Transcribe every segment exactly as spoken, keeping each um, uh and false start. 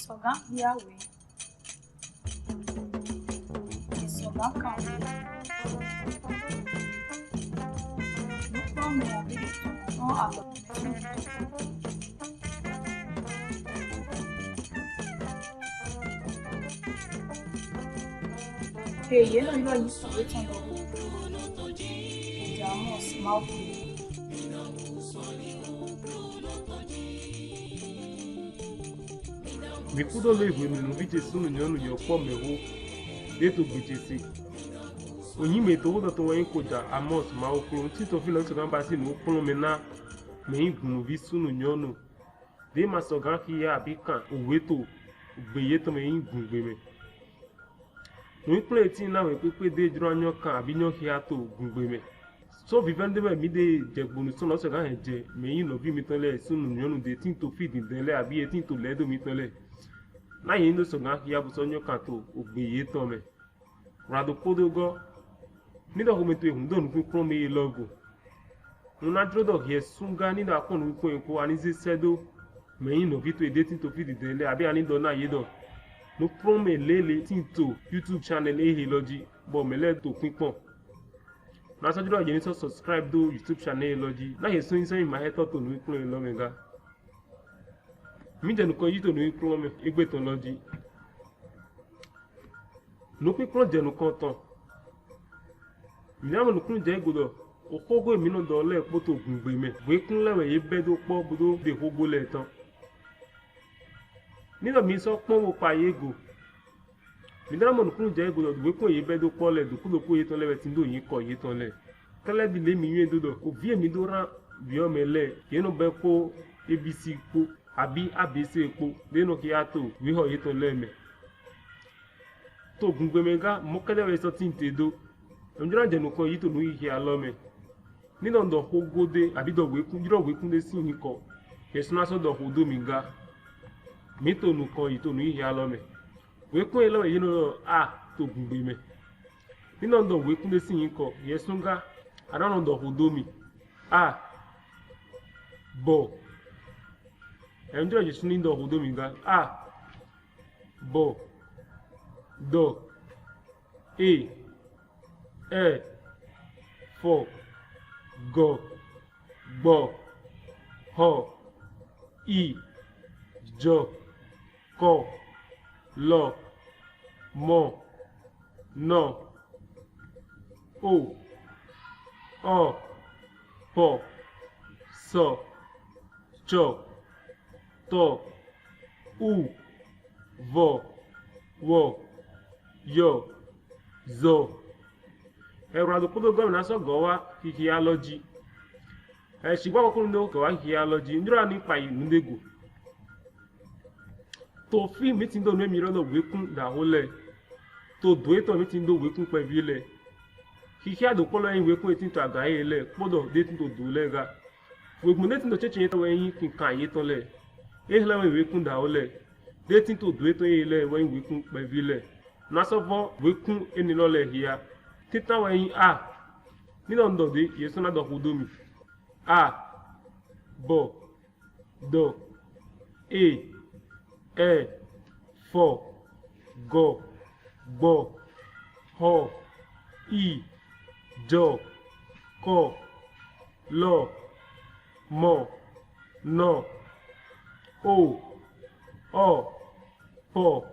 Sɔgan biawe. Sɔgan kan. Nukpɔmɔ bi tɔn alɔ. He ye nɔ yɔ yi sɔwe tɔn lɔ. Jamus Malfi. Mi kudo lo ihwe nu nuvi ce sunu nyɔnu yɔ kpɔ mɛ ho. Ɖe to gbe ce se. Onyi mɛ to hodɔ to wɛnyi ko ja Amos Mawu klo ŋuti to fi lɔ sɔgan basi nu kplɔn mɛ na mɛ yi gun nuvi sunu nyɔnu. Ɖe ma sɔgan xia abi kan owe to gbe yetɔn mɛ yi gun gbe mɛ. Nukplɔn eti na wɛ kpekpe de jlo anyɔ kan abi nyɔ xia to gungbe mɛ. So vivɛn de mɛ mi de jɛ gbonu sɔn lɔ sɔgan hɛn jɛ mɛ yi nɔvi mitɔn lɛ sunu nyɔnu de tin to fi dindɛn lɛ abi e tin to lɛ do mitɔn lɛ. Na yɛ do sɔgan xia bo sɔ nyɔ kan to ogbe yetɔn mɛ. Wla do kpodo gɔ. Ni dɔ xomɛ to ehun do nukun kplɔn mi yi lɔ go. N na jlo dɔ hiɛ sunga ni dɔ akpɔn nukun kpɔn ko ani ze sɛ do. Mɛ yi nɔvi to ede tin to fi dindɛn lɛ abi ani dɔ na ye dɔ. Nukplɔn mɛ lele tin to YouTube channel ehe lɔ ji bɔ mɛ lɛ to kpinkpɔn. Na sɔ jlo dɔ ye ni sɔ subscribe do YouTube channel ehe lɔ ji. Na hiɛ sɔnyi sɔnyi ma hɛ tɔ to nukplɔn lɔ mɛ ga. Mi jɛ nukɔn yi to nukplɔn mɛ egbe tɔn lɔ ji. Nukplɔn jɛ nukɔn tɔn. Mi na mɔ nukun jɛ ego dɔ. Oxogo mi nɔ dɔ lɛ kpo to gungbe mɛ. Wekun lɛ wɛ ye bɛ do kpɔ bo do de xogo lɛ tɔn. Ni dɔ mi sɔ kpɔn bo kpa ye go. Mi na mɔ nukun jɛ ego dɔ wekun ye bɛ do kpɔ lɛ doku doku yetɔn lɛ wɛ tin do yinkɔ yetɔn lɛ. Kɛlɛ bi le mi yɔn do dɔ ovi mi do ran biɔ mɛ lɛ ye nɔ bɛ ko A B C kpo abi A B C kpo de nɔ xia to wehɔ yetɔn lɛ mɛ. To gungbe mɛ ga mɔ kɛdɛ wɛ sɔ tin te do. N jlo na jɛ nukɔn yi to nu yi xia lɔ mɛ. Ni dɔ n dɔ xogo de abi dɔ wekun jlo wekun de sin yinkɔ. Hiɛ sɔ na sɔ dɔ xo do mi ga. Mi to nukɔn yi to nu yi xia lɔ mɛ. Wekun ehe lɔ mɛ ye nɔ dɔ a to gungbe mɛ. Ni dɔ n dɔ wekun de sin yinkɔ hiɛ sunga a na nɔ dɔ xo do mi. A. Bɔ. Ɛ n jlo na hiɛ sɔ ni dɔ xo do mi ga. A. Bɔ. Dɔ. E. Ɛ. Fɔ. Gɔ. Gbɔ. Xɔ. I. Jɔ. Kɔ. Lɔ. Mɔ. Nɔ. O. Ɔ. Pɔ. Sɔ. Cɔ. Tɔ. U. Vɔ. Wɔ. Yɔ. Zɔ. Ɛ wla do kpodo gɔ mɛ na sɔ gɔ wa xixia lɔ ji. Ɛ shigba kɔkɔ nu de kɛ wa xixia lɔ ji n jlo na ni kpa yi nu de go. To fi mi tin do nu mi lɔ dɔ wekun daho lɛ. To do etɔn mi tin do wekun kpɛvi lɛ. Xixia do kpɔ lɔ yin wekun e tin to aga ehe lɛ kpodɔ de tin to do lɛ ga. Wekun de tin to cɛcɛ yetɔn wɛ yin kinkan yetɔn lɛ. Ehe lɛ wɛ yin wekun daho lɛ. De tin to do etɔn ehe lɛ wɛ yin wekun kpɛvi lɛ. Na sɔ vɔ wekun eni lɔ lɛ xia. Tintan wɛ yin a. Ni dɔ n dɔ de hiɛ sɔ na dɔ xo do mi. A. Bɔ. Dɔ. E. Ɛ. Fɔ. Gɔ. Gbɔ. Xɔ. I. Jɔ. Kɔ. Lɔ. Mɔ. Nɔ. O. Ɔ. Pɔ.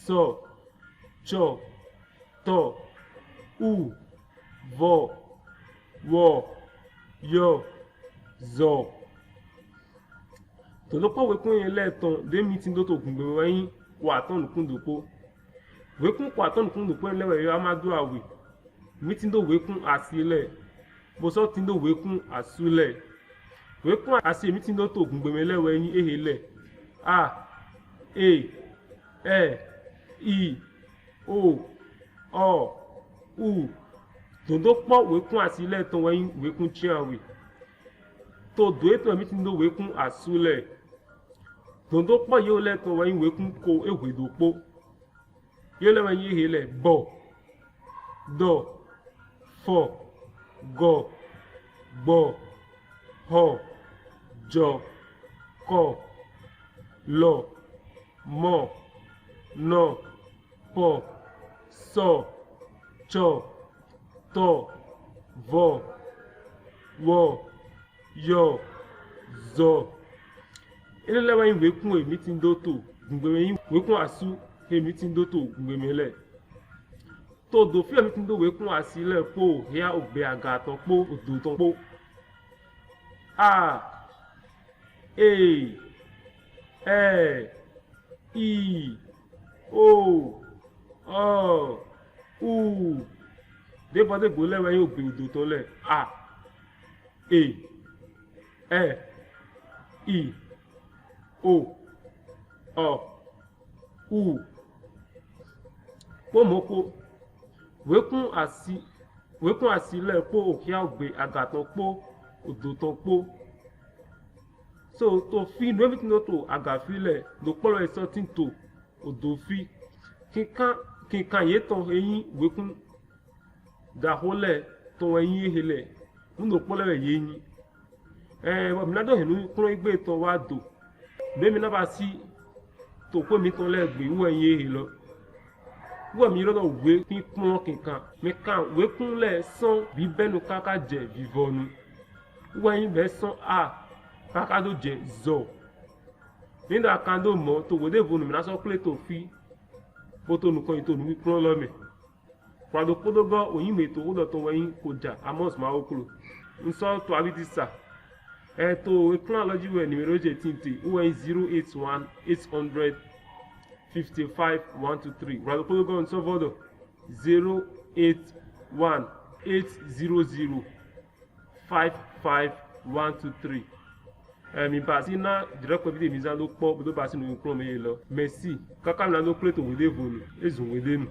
Sɔ. Cɔ. Tɔ. U. Vɔ. Wɔ. Yɔ. Zɔ. Dodokpɔ wekun ehe lɛ tɔn de mi tin do to gungbe mɛ wɛ yin ko atɔn nukun dopo. Wekun ko atɔn nukun dopo lɛ wɛ yɔ a ma do awe. Mi tin do wekun asi lɛ. Bo sɔ tin do wekun asu lɛ. Wekun asi mi tin do to gungbe mɛ lɛ wɛ yin ehe lɛ. A, e, ɛ, i, o, ɔ, u. Dodokpɔ wekun asi lɛ tɔn wɛ yin wekun cianwe. To do etɔn mi tin do wekun asu lɛ. Dodokpɔ yeho lɛ tɔn wɛ yin wekun ko ehwe dopo. Yeho lɛ wɛ yin ehe lɛ: bɔ, dɔ, fɔ, gɔ, gbɔ, xɔ, jɔ, kɔ, lɔ, mɔ, nɔ, pɔ, sɔ, cɔ, tɔ, vɔ, wɔ, yɔ, zɔ. Enɛ lɛ wɛ yin wekun he mi tindo to gungbe mɛ, yin wekun asu he mi tindo to gungbe mɛ lɛ. To odo fi wɛ mi tindo wekun asi lɛ kpo ohia, ogbe, aga tɔn kpo odo tɔn kpo. A, e, ɛ, i, o, ɔ, u. Ɖe vɔ ɖe gbo lɛ wɛ yin ogbe odo tɔn lɛ. A, e, ɛ, i, o, ɔ, u. Kpo mɔ kpo. Wekun asi, wekun asi lɛ kpo ohia, ogbe, aga tɔn kpo odo tɔn kpo. So to fi nu he mi tindo to aga fi lɛ, dokpɔ lɔ wɛ sɔ tin to odo fi. Kinkan, kinkan yetɔn he yin wekun ɖaxo lɛ tɔn wɛ yin ehe lɛ. Nu dokpɔ lɛ wɛ ye yin. Ɛɛ, bɔ mi na ɖo hɛn nu kplɔn egbe tɔn wa do. Nu he mi na ba si to xwe mitɔn lɛ gbe wɛ yin ehe lɔ. Wɛ mi ylɔ ɖɔ wekun kplɔn kinkan. Mi kan wekun lɛ sɔn bibɛnu kaka jɛ vivɔnu. Wɛ yin bɛ sɔn a kaka do jɛ zɔ. Mi ɖo akan do mɔ to weɖevonu mi na sɔ kple to fi, bo to nukɔn yi to nukplɔn lɔ mɛ. Kplɔn ɖokpo ɖo gɔ, oyin mɛ to xo ɖɔ tɔn wɛ yin Koja Amos Mawoklo. Un sɔ to avi di sa. Ɛ, to ekran lɔ ji wɛ numéro jɛ tin te, wɛ yin zero eight one eight hundred fifty five one two three. Kplɔn ɖokpo ɖo gɔ, un sɔ vɔ ɖɔ zero eight one eight zero zero five five one two three. Ɛ, mi basi na jrɛkpɛ bi de mi zan do kpɔ, bo do basi nu kplɔn mɛ lɔ. Merci. Kaka mi na do kple to weɖevonu, ezun weɖenu.